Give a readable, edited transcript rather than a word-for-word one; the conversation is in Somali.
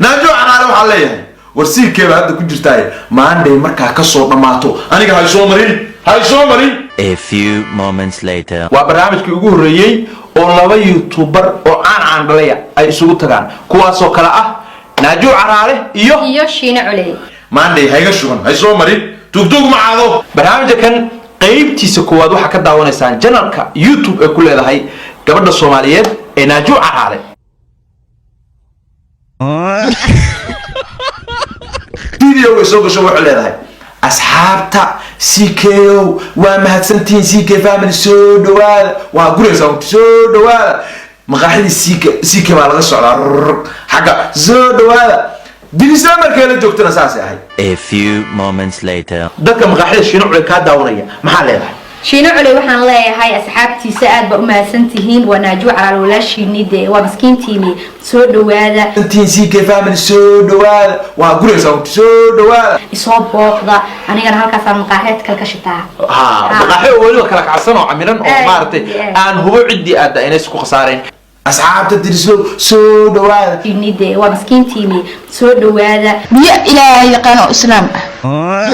Naajo Caraale waxaa leeyahay, war siikeeba hadda ku jirtaaye, maandhay markaa kasoo dhammaato aniga hay soo marin, hay soo marin. A few moments later. Waa barnaamijkii ugu horreeyey oo laba YouTuber oo caan caan dhalaya ay isugu tagaan, kuwaasoo kale ah Naajo Caraale iyo iyo Shiine Culey. Maandhay hayga shuban, hay soo marin, tugtug ma caado. Barnaamijka kan qaybtiisa koowaad waxaa ka daawanaysaan channelka YouTube ee ku leedahay gabadha Soomaaliyeed ee Naajo Caraale. Video soo gasho waxay leedahay, "Asxaabta CKO, waa mahadsantihiin. CK family, soo dhawaada." Waa guraysaa, soo dhawaada maqaaxidii CK. CK baa laga socdaa rrrr, xagga soo dhawaada. Dinisla markay la joogtana saasay ahayd. A few moments later. Dadka maqaaxida Shiino Culey kaa daawanaya maxaa leedahay? Shiine Culey waxaan leeyahay, asxaabtiisa, aad baa u mahadsan tihiin. Waa Naajo Caraal walaashiini, dee waa miskiintiini, soo dhawaada. Mahadsantihiin CK family, soo dhawaada. Waa guraysaa, soo dhawaada. Isoo booqda, anigana halkaasaan maqaaxeed kale ka shitaa. Ha, maqaaxi oo weliba kala kacsan oo camiran oo Aad maaragtay iyo aad. aan hubo ciddii aadda inaysan ku khasaareen. Asxaabta Dirislow, soo dhawaada. Shiini, dee waa miskiintiini, soo dhawaada. Biyo Ilaahay yaqaan oo Islaam ah.